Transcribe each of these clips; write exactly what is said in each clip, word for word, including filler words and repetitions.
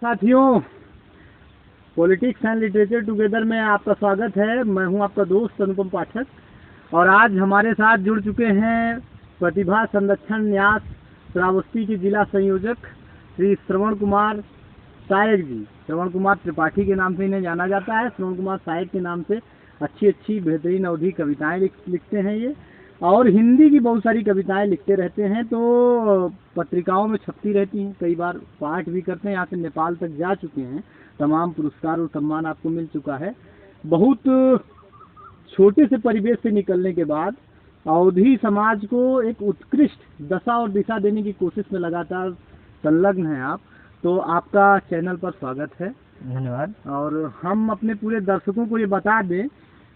साथियों, पॉलिटिक्स एंड लिटरेचर टुगेदर में आपका स्वागत है। मैं हूं आपका दोस्त अनुपम पाठक और आज हमारे साथ जुड़ चुके हैं प्रतिभा संरक्षण न्यास श्रावस्ती के जिला संयोजक श्री श्रवण कुमार सायक जी। श्रवण कुमार त्रिपाठी के नाम से इन्हें जाना जाता है। श्रवण कुमार सायक के नाम से अच्छी अच्छी बेहतरीन अवधी कविताएं लिख, लिखते हैं ये और हिंदी की बहुत सारी कविताएं लिखते रहते हैं। तो पत्रिकाओं में छपती रहती हैं, कई बार पाठ भी करते हैं। यहाँ से नेपाल तक जा चुके हैं, तमाम पुरस्कार और सम्मान आपको मिल चुका है। बहुत छोटे से परिवेश से निकलने के बाद अवधी समाज को एक उत्कृष्ट दशा और दिशा देने की कोशिश में लगातार संलग्न हैं आप, तो आपका चैनल पर स्वागत है। धन्यवाद। और हम अपने पूरे दर्शकों को ये बता दें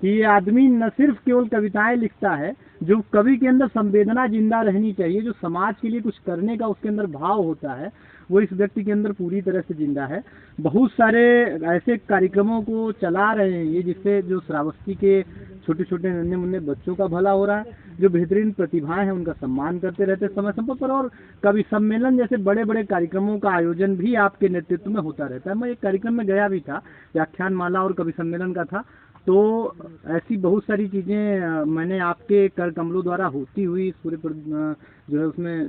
कि ये आदमी न सिर्फ केवल कविताएं लिखता है, जो कवि के अंदर संवेदना जिंदा रहनी चाहिए, जो समाज के लिए कुछ करने का उसके अंदर भाव होता है, वो इस व्यक्ति के अंदर पूरी तरह से जिंदा है। बहुत सारे ऐसे कार्यक्रमों को चला रहे हैं ये, जिससे जो श्रावस्ती के छोटे छोटे नन्हे मुन्ने बच्चों का भला हो रहा है, जो बेहतरीन प्रतिभाएं हैं उनका सम्मान करते रहते हैं समय समय पर, और कवि सम्मेलन जैसे बड़े बड़े कार्यक्रमों का आयोजन भी आपके नेतृत्व में होता रहता है। मैं एक कार्यक्रम में गया भी था, व्याख्यान माला और कवि सम्मेलन का था। तो ऐसी बहुत सारी चीज़ें, अ, मैंने आपके कर कमलों द्वारा होती हुई इस पूरे प्र-, अ, जो है उसमें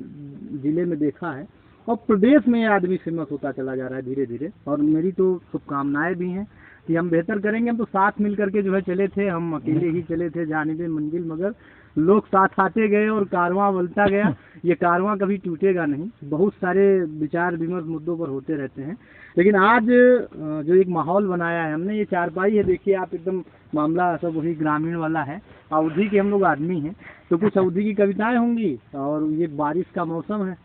जिले में देखा है। और प्रदेश में ये आदमी फेमस होता चला जा रहा है धीरे धीरे, और मेरी तो शुभकामनाएं भी हैं कि हम बेहतर करेंगे। हम तो साथ मिल करके जो है चले थे, हम अकेले ही चले थे जानिबे मंजिल, मगर लोग साथ आते गए और कारवां बलता गया। ये कारवां कभी टूटेगा नहीं। बहुत सारे विचार विमर्श मुद्दों पर होते रहते हैं, लेकिन आज, अ, जो एक माहौल बनाया है हमने, ये चारपाई है, देखिए आप, एकदम मामला सब वही ग्रामीण वाला है, अवधी के हम लोग आदमी हैं, तो कुछ अवधी की कविताएं होंगी और ये बारिश का मौसम है,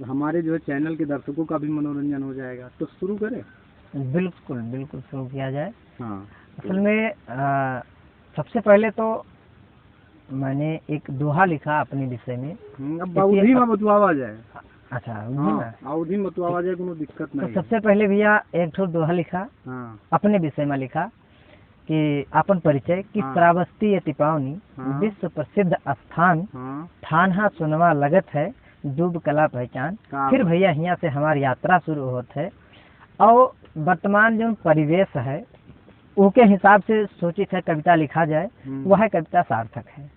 हमारे जो है चैनल के दर्शकों का भी मनोरंजन हो जाएगा। तो शुरू करें? बिल्कुल, बिल्कुल शुरू किया जाए। हाँ। असल में, अ, सबसे पहले तो मैंने एक दोहा लिखा अपने विषय में। हम्म, अब अवधी में बतवावा जाए। अच्छा, अवधी हाँ, में? अवधी में बतवावा जाए, कोनो दिक्कत तो नहीं है। सबसे पहले भैया एक ठो दोहा लिखा, हाँ। अपने विषय में लिखा कि आपन परिचय कि हाँ। श्रावस्ती अति पावनी, हाँ। विश्व प्रसिद्ध स्थान, हाँ। ठानहा सोनवा लगत है, डूब कला पहचान। का फिर बात। भैया हियाँ से हमार यात्रा शुरू होत है। और वर्तमान जो परिवेश है, ओके हिसाब से सोचित है कविता लिखा जाए, हम्म। वह कविता सार्थक है।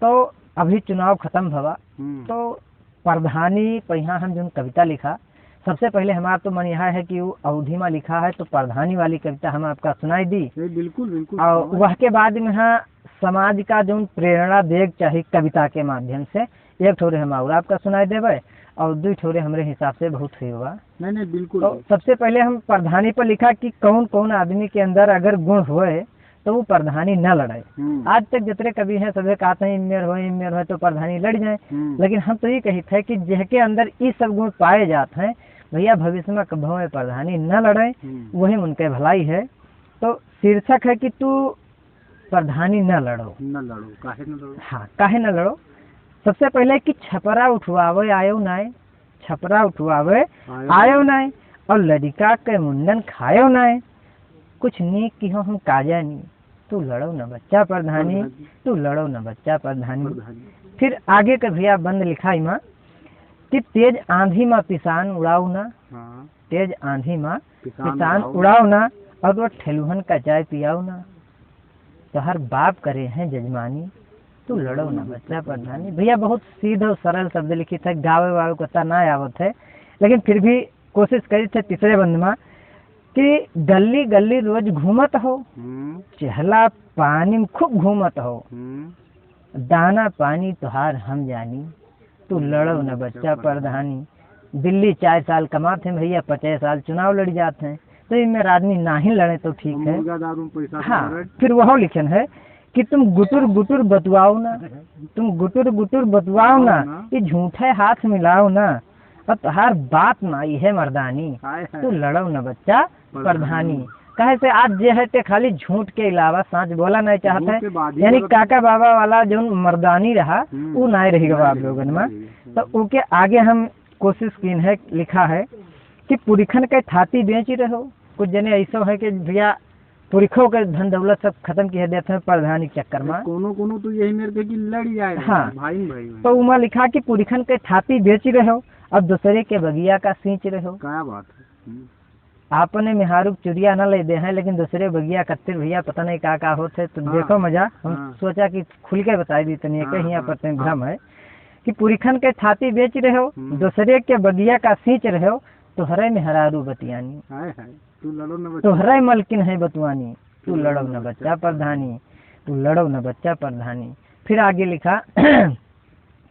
तो अभी चुनाव खत्म भवा, हम्म। तो प्रधानी पहिया हम जोन कविता लिखा, सबसे पहले हमार तो मन यह है कि वो अवधी में लिखा है, तो प्रधानी वाली कविता हम आपका सुनाई दी। नहीं, बिल्कुल, बिल्कुल, और सुनाओ। वह के बाद में हाँ, समाज का जोन प्रेरणा देग चाही कविता के माध्यम से, एक ठोरे हम और आपका सुनाई देवे और दुई ठोरे हमरे हिसाब से बहुत हुई बा। नहीं, नहीं, बिल्कुल, तो बिल्कुल। सबसे पहले हम प्रधानी पर लिखा कि कौन कौन आदमी के अंदर अगर गुण होए, तो वो प्रधानी न लड़े। हम्म। आज तक जितने कवि हैं, सभी कहते हैं, "इम्मेर होए, इम्मेर होए, तो प्रधानी लड़ जाए।" हम्म। लेकिन हम तो ये कहित है कि जेहके अंदर ई सब गुण पाए जात हैं, भैया, भविष्य में कभो में प्रधानी न लड़े, हम्म। वही उनके भलाई है। तो शीर्षक है कि तू प्रधानी न लड़ो। न लड़ो, काहे न लड़ो? हाँ, काहे न लड़ो? सबसे पहले कि छपरा उठवावे आयो नाय, छपरा उठवावे आयो आयो नाय, और लड़िका के मुंडन खायो नाय। कुछ नीक किहो हम का जानी, तू लड़ो न बच्चा प्रधानी, प्रधानी। तू लड़ो न बच्चा प्रधानी। प्रधानी। फिर आगे के भैया बंद लिखा इमा कि तेज आंधी मा पिसान उड़ाओ ना, हाँ। तेज आंधी मा पिसान पिसान उड़ाओ उड़ाओ ना, और वो ठेलुहन का चाय पियाओ ना। तोहर बाप करे हैं जजमानी, तू लड़ो ना बच्चा प्रधानी। भैया बहुत सीध और सरल शब्द लिखित है, गावे वावे को उतना ना आवत है, लेकिन फिर भी कोशिश करी थे तीसरे बंद में कि गली गली रोज घूमत हो, हम्म। चहला पानी में खूब घूमत हो, हम्म। दाना पानी तोहार हम जानी, तू लड़ो न बच्चा प्रधानी। दिल्ली चार साल कमात हैं भैया, पचास साल चुनाव लड़ जात हैं, तो इनमें आदमी नाही लड़े तो ठीक है। मुर्गा दारू में पैसा हाँ, लड़े। फिर वह लिखन है कि तुम गुटुर गुटुर बतुआओ ना, तुम गुटुर गुटुर बतुआओ ना, ना। ये झूठे हाथ मिलाओ ना, और तोहार बात ना ये है मर्दानी, हाय, हाय। तू लड़ो न बच्चा प्रधानी। प्रधानी। काहे से आज जे है ते खाली झूठ के अलावा साँच बोला नहीं चाहत झूठ है। के बाद ही यानी बोलत काका बाबा वाला जो मर्दानी रहा, हम्म। वो नहीं रही गवा आप नहीं रही, लोगन में। नहीं रही। तो ओके आगे हम कोशिश कीन है, लिखा है कि पुरखन के थाती बेची रहो। कुछ जने ऐसो है कि भैया पुरखों के धन दौलत सब खत्म किए देते हैं प्रधानी के चक्कर में। कोनो कोनो तो यही मेरे के कि लड़ जाए रहे, हाँ। भाई न भाई में। तो उमा लिखा कि पुरखन के थाती बेची रहो, अब दूसरे के बगिया का सींच रहो। क्या बात है। हम्म। आपने मेहारू के चुरिया न ले दे हैं, लेकिन दूसरे बगिया कत्तिर भैया पता नहीं का का होत है, तो हाँ, देखो मजा। हम हाँ। सोचा कि खुल के बताई दी तनी, हाँ, कहीं यहाँ हाँ, पर तनी हाँ। भ्रम है कि पुरखन के थाती बेच रहे हो, हम्म। दूसरे के बगिया का सींच रहे हो, तोहरे मेहरारू बतियानी। हाय, हाय, तू लड़ो न बच्चा। तोहरे मलकिन है बतुआनी, तू तू लड़ो लड़ो न न बच्चा बच्चा। प्रधानी, तू लड़ो न बच्चा प्रधानी। फिर आगे लिखा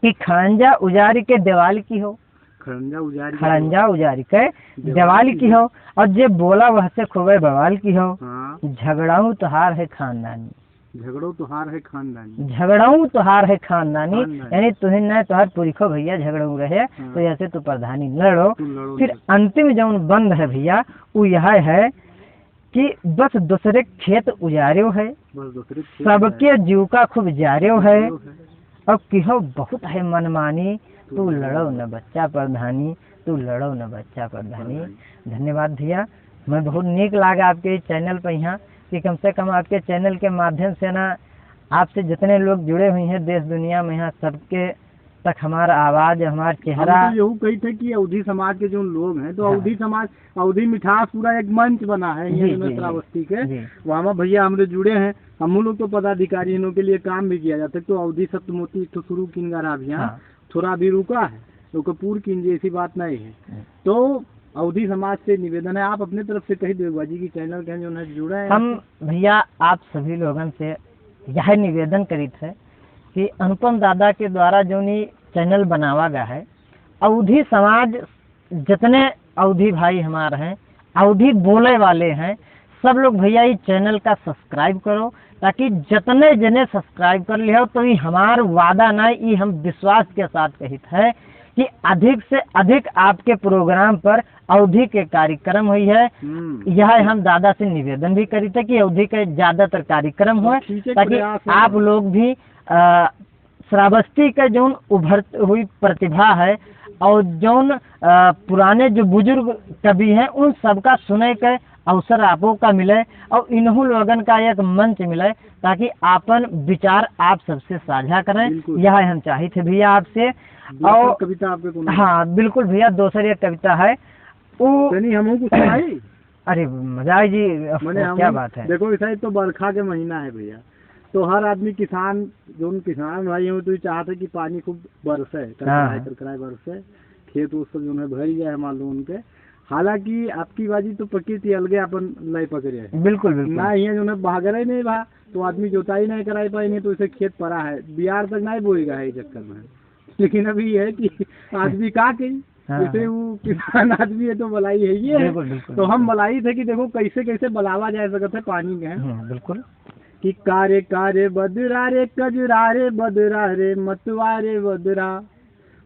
कि खड़ंजा उजारि के देवाल की हो, खड़ंजा उजारि के खड़ंजा उजारि के देवाल देवाल की की हो। हो, और जे बोला वह से खूबे बवाल की हो। हाँ। झगड़ाऊ तोहार है खानदानी। झगड़ो तोहार है खानदानी। झगड़ाऊ तोहार है खानदानी, खानदानी। यानी तुहिन न तोहार पुरखो भैया झगड़ाऊ रहे, हाँ। तो ऐसे तू प्रधानी लड़ो। तू लड़ो फिर लड़ो। अंतिम जौन बंद है भैया, वो यह है कि बस दूसरे खेत उजार्यो है, बस दूसरे खेत सबके उजार्यो। जीव का खूब जार्यो है, जार्यो है। और किहो बहुत है मनमानी, तू तू लड़ो लड़ो न बच्चा प्रधानी, तू लड़ो न बच्चा प्रधानी। प्रधानी। धन्यवाद भैया, हमें बहुत नीक लागा आपके इस चैनल पर यहाँ, कि कम से कम आपके चैनल के माध्यम से ना, आपसे जितने लोग जुड़े हुए हैं देश दुनिया में, यहाँ सबके तक हमार आवाज, हमार हम चेहरा। तो यहू कही थे कि अवधी समाज के जो लोग हैं, तो हाँ। अवधी समाज, अवधी मिठास पूरा एक मंच बना है, जी, ये जी, जी। श्रावस्ती के। जी। वहाँ भैया हमरे जुड़े हैं, हम लोग तो पदाधिकारी, इन्हों के लिए काम भी किया जाता है। तो अवधी सप्तमोती एक ठो शुरू किन गा रहा अभियान, हाँ। थोड़ा अभी रुका है, तो ओकर पूर किन जैसी बात नहीं है। हम्म। तो अवधी समाज से निवेदन है, आप अपने तरफ से कही देव बाजी की चैनल के जो है जुड़ा है। हम भैया आप सभी लोगन से यह निवेदन करित है कि अनुपम दादा के द्वारा जौन ई चैनल बनावा गया है, अवधी समाज, जितने अवधी भाई हमार हैं, अवधी बोले वाले हैं, सब लोग भैया ई चैनल का सब्सक्राइब करो, ताकि जितने जने सब्सक्राइब कर लिया हो, तो ई हमार वादा ना, ई हम विश्वास के साथ कहित है कि अधिक से अधिक आपके प्रोग्राम पर अवधी के कार्यक्रम हुई है। हम्म। यह हम दादा से निवेदन भी करित है कि अवधी के ज्यादातर कार्यक्रम तो होए, ठीक है, ताकि प्रयास है। आप लोग भी, अ, श्रावस्ती के जौन उभरत हुई प्रतिभा है और जौन, अ, पुराने जो बुजुर्ग कवि हैं, उन सबका सुने के अवसर आपो का मिले और इन्हू लोगन का एक मंच मिले, ताकि आपन विचार आप सबसे साझा करें। बिल्कुल। यह हम चाहित है भैया आपसे। दूसर और कविता आपके कौन है? हाँ, बिल्कुल भैया, दूसर एक कविता है। उ तनी हमहू कुछ सुनाई? अरे, मजा आई जी, मने क्या हम बात है। देखो, ऐसा ही तो बरखा के महीना है भैया, तो हर आदमी किसान, जौन किसान भाई हो, तो ये चाहते कि पानी खूब बरसे, करकराए, हाँ। करकराए बरसे, खेत उत सब जौन है भर जाए हमार लोगन के। हालांकि आपकी बाजी तो पकी थी, अलगे अपन लाई पकड़े है। बिल्कुल, बिल्कुल। ना यहाँ जौन है बहागरे नहीं बा, तो आदमी जोताई नहीं कराई पाएंगे, तो इसे खेत पड़ा है, बियार तक नहीं बोएगा है ये चक्कर में। लेकिन अभी ये है कि आदमी का कही, हाँ, जैसे हाँ। वो किसान आदमी है तो बलाई है ये। बिल्कुल, बिल्कुल, तो हम बिल्कुल। बलाई थे कि देखो कैसे कैसे बलावा जा सकत है पानी के। हम्म, बिल्कुल। कि कारे कारे बदरा रे, कजरा रे बदरा रे, मतवा रे बदरा,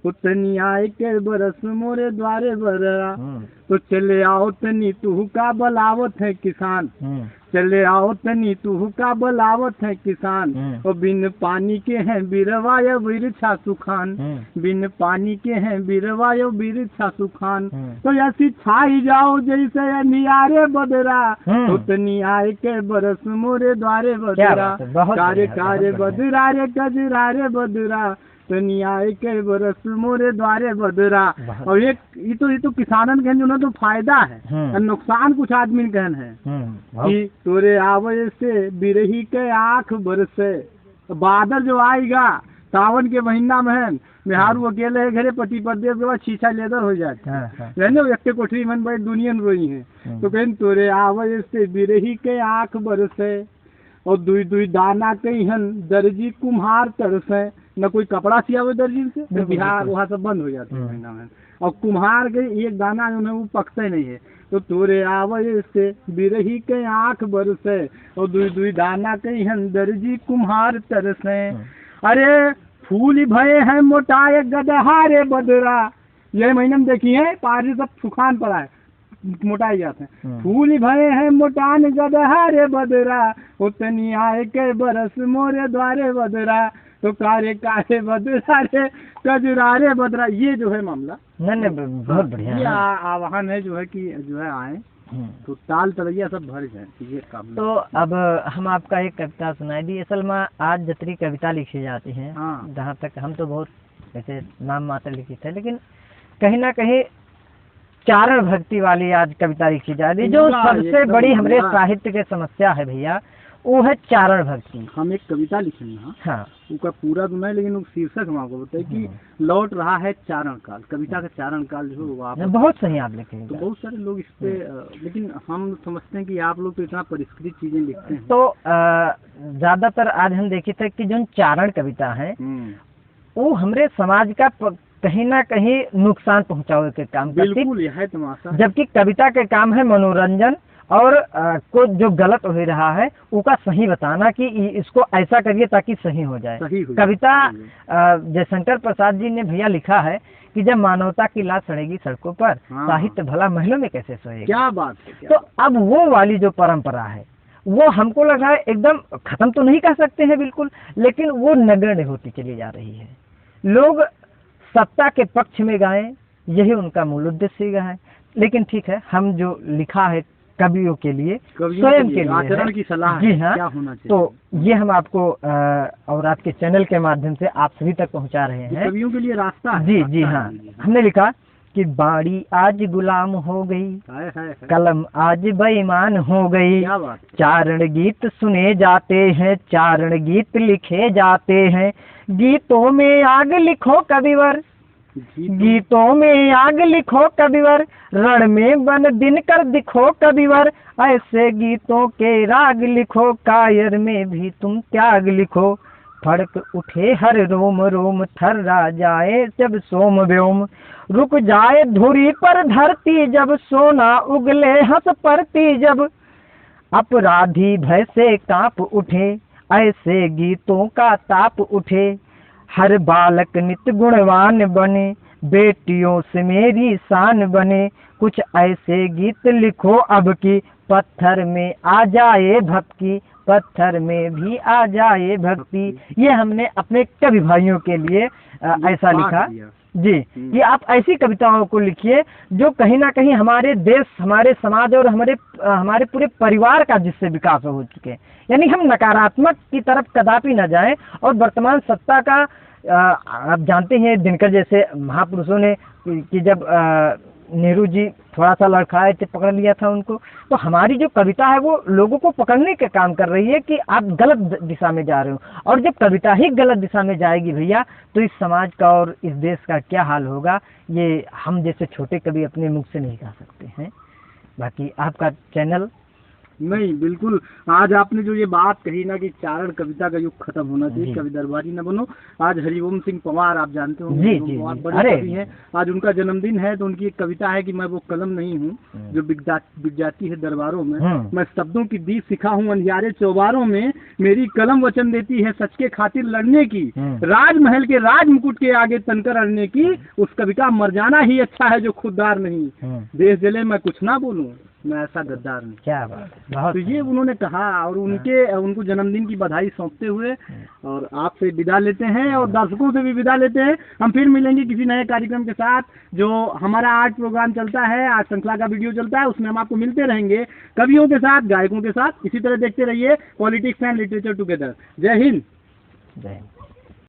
उतनी आए के बरस मोरे द्वारे बदरा। हम्म। तो चले आओ तनी तुहू का बलावत है किसान। हम्म। चले आओ तनी तुहू का बलावत है किसान। हम्म। ओ बिन पानी के हैं बिरवा या बिरछा सुखान। हम्म। बिन पानी के हैं बिरवा या बिरछा सुखान। हम्म। तो ऐसी छाई जाओ जैसे अंधियारे बदरा। हम्म। उतनी आए के बरस मोरे द्वारे क्या बदरा। बात है, बहुत कारे बढ़िया, कारे बहुत बढ़िया। बदरा रे कजरा रे बदरा। तनी आए के बरस मोरे द्वारे बदरा। बहुत और एक, ये तो, ये तो किसानन के जो ना तो फायदा है, हम्म। और नुकसान कुछ आदमी कहन है हम्म, बहुत। कि तोरे आवे से बिरही के आँख बरसे। तो बादल जो आएगा सावन के महीना में है, मेहरारू हम्म। अकेले है घरे, पति परदेस के बाद छीछा लेदर हो जात है। हाँ, हाँ। जाने, एक के कोठरी में बैठ दुनिया में रोई है। हम्म। तो कहन तोरे आवे से बिरही के आँख बरसे। और दुई दुई दाना कइहन दर्जी कुम्हार तरसे, न कोई कपड़ा सियावे दर्जी से, तो बिल्कुल, बिहार बिल्कुल। वहाँ सब बंद हो जाते हैं हम्म। महीना में। और कुम्हार के एक दाना जो है वो पकते नहीं है, तो तोरे आवे से बिरही के आँख बरसे, और दुई दुई दाना कइहन दर्जी कुम्हार तरसे। हम्म। अरे फूल भये हैं मोटाए गदहा रे बदरा, ये महीना में देखिए पानी सब सुखान पड़ा है। मोटाई जात है। हम्म। फूल भये हैं मोटान गदहा रे बदरा, उतनी आए के बरस मोरे द्वारे बदरा, तो कारे कारे बदरा रे, कजरा रे बदरा, ये जो है मामला। नहीं, नहीं, ब-, बहुत हाँ, बढ़िया, ये हाँ। आ-, आह्वान है जो है कि जो है आए, हम्म। तो ताल तलैया सब भर जाए, ये काम। तो अब हम आपका एक कविता सुनाई दी। असल में आज जतरी कविता लिखी जाती है, हाँ। जहाँ तक हम तो बहुत ऐसे नाम मात्र लिखित है, लेकिन कहीं ना कहीं चारण भक्ति वाली आज कविता लिखी जा रही, जो पूरा सबसे एकदम बड़ी हमरे बढ़िया। साहित्य के समस्या है भैया, वो है चारण भक्ति। हम एक कविता लिखे हैं, हाँ। हाँ। उका पूरा तो नहीं, लेकिन वो शीर्षक हम आपको बताए कि हम्म। लौट रहा है चारण काल, कविता का चारण काल जो है वो आप नहीं, बहुत सही आप लिखे हैं। तो बहुत सारे लोग इस पे, हम्म। अ, लेकिन हम समझते हैं कि आप लोग तो इतना परिष्कृत चीजें लिखते हैं। तो, अ, ज्यादातर आज हम देखी थे कि जो चारण कविता है, हम्म। वो हमरे समाज का प-, कहीं ना कहीं नुकसान पहुंचावे के काम करती। बिल्कुल, यह है तमाशा। जबकि कविता के काम है मनोरंजन और, अ, को जो गलत हो रहा है, उका सही बताना कि इ-, इसको ऐसा करिए ताकि सही हो जाए। सही हो जाए, कविता, सही हो जाए। अ, जयशंकर प्रसाद जी ने भैया लिखा है कि जब मानवता की लाश सड़ेगी सड़कों पर, हाँ। साहित्य भला महलों में कैसे सोएगा? क्या बात है, क्या तो बात। अब वो वाली जो परंपरा है, वो हमको लग रहा है एकदम खत्म तो नहीं कह सकते हैं बिल्कुल, लेकिन वो नगण्य होती चली जा रही है। लोग सत्ता के पक्ष में गाएं, यही उनका मूल उद्देश्य ही है। लेकिन ठीक है, हम जो लिखा है कवियों के लिए, कवियों के स्वयं लिए, के लिए आचरण है। की सलाह जी है, हाँ। क्या होना चाहिए? तो ये हम आपको, अ, और आपके चैनल के माध्यम से आप सभी तक पहुंचा रहे ये हैं। कवियों के लिए रास्ता है, जी, रास्ता जी, है, हाँ। जी, जी, हाँ। हमने लिखा कि बाड़ी आज गुलाम हो गई, हाय, हाय, हाय। कलम आज बेईमान हो गई। क्या बात है। चारण गीत सुने जाते हैं, चारण गीत लिखे जाते हैं। गीतों में आग लिखो कविवर, गीतों गीतों में आग लिखो कविवर, रण में बन दिन कर दिखो कविवर। ऐसे गीतों के राग लिखो, कायर में भी तुम त्याग लिखो। फड़क उठे हर रोम रोम, थर्रा जाए जब सोम व्योम। रुक जाए धुरी पर धरती जब, सोना उगले हंस परती जब। अपराधी भय से कांप उठे, ऐसे गीतों का ताप उठे। हर बालक नित गुणवान बने, बेटियों से मेरी शान बने। कुछ ऐसे गीत लिखो अब की, पत्थर में आ जाए भक्ति, पत्थर में भी आ जाए भक्ति। ये हमने अपने कवि भाइयों के लिए, अ, ये ऐसा पाठ लिखा। दिया। जी, हम्म। कि आप ऐसी कविताओं को लिखिए जो कहीं ना कहीं हमारे देश, हमारे समाज और हमारे, अ, हमारे पूरे परिवार का जिससे विकास हो चुके। यानी हम नकारात्मक की तरफ कदापि ना जाएं और वर्तमान सत्ता का, अ, आप जानते हैं दिनकर जैसे महापुरुषों ने कि, कि जब, अ, नेहरू जी थोड़ा सा लड़खड़ाए थे, पकड़ लिया था उनको। तो हमारी जो कविता है वो लोगों को पकड़ने का काम कर रही है कि आप गलत द-, दिशा में जा रहे हो। और जब कविता ही गलत दिशा में जाएगी भैया, तो इस समाज का और इस देश का क्या हाल होगा, ये हम जैसे छोटे कवि अपने मुख से नहीं कह सकते हैं। बाकी आपका चैनल नहीं, बिल्कुल। आज आपने जो ये बात कही ना कि चारण कविता का युग खत्म होना चाहिए, जी। कवि दरबारी न बनो। आज हरिवंश सिंह पंवार, आप जानते होंगे, जी, हरिवंश जी, पंवार जी। बड़े अरे। कवि हैं। आज उनका जन्मदिन है, तो उनकी एक कविता है कि मैं वो कलम नहीं हूँ, हम्म। जो बिक जा-, बिक जाती है दरबारों में। हम्म। मैं शब्दों की दीप शिखा हूँ अंधियारे चौबारों में। मेरी कलम वचन देती है सच के खातिर लड़ने की। हम्म। राजमहल के राज मुकुट के आगे तनकर अड़ने की। हम्म। उस कवि का मर जाना ही अच्छा है जो खुददार नहीं। हम्म। देश जले मैं कुछ ना बोलूँ, मैं ऐसा गद्दार नहीं। क्या बात है, बहुत तो ये बढ़िया। उन्होंने कहा और हाँ। उनके, उनको जन्मदिन की बधाई सौंपते हुए हम्म। और आपसे विदा लेते हैं और हाँ। दर्शकों से भी विदा लेते हैं। हम फिर मिलेंगे किसी नए कार्यक्रम के साथ। जो हमारा आज प्रोग्राम चलता है, आज श्रृंखला का वीडियो चलता है, उसमें हम आपको मिलते रहेंगे कवियों के साथ, गायकों के साथ। इसी तरह देखते रहिए Politics and Literature Together। जय हिंद। जय हिंद।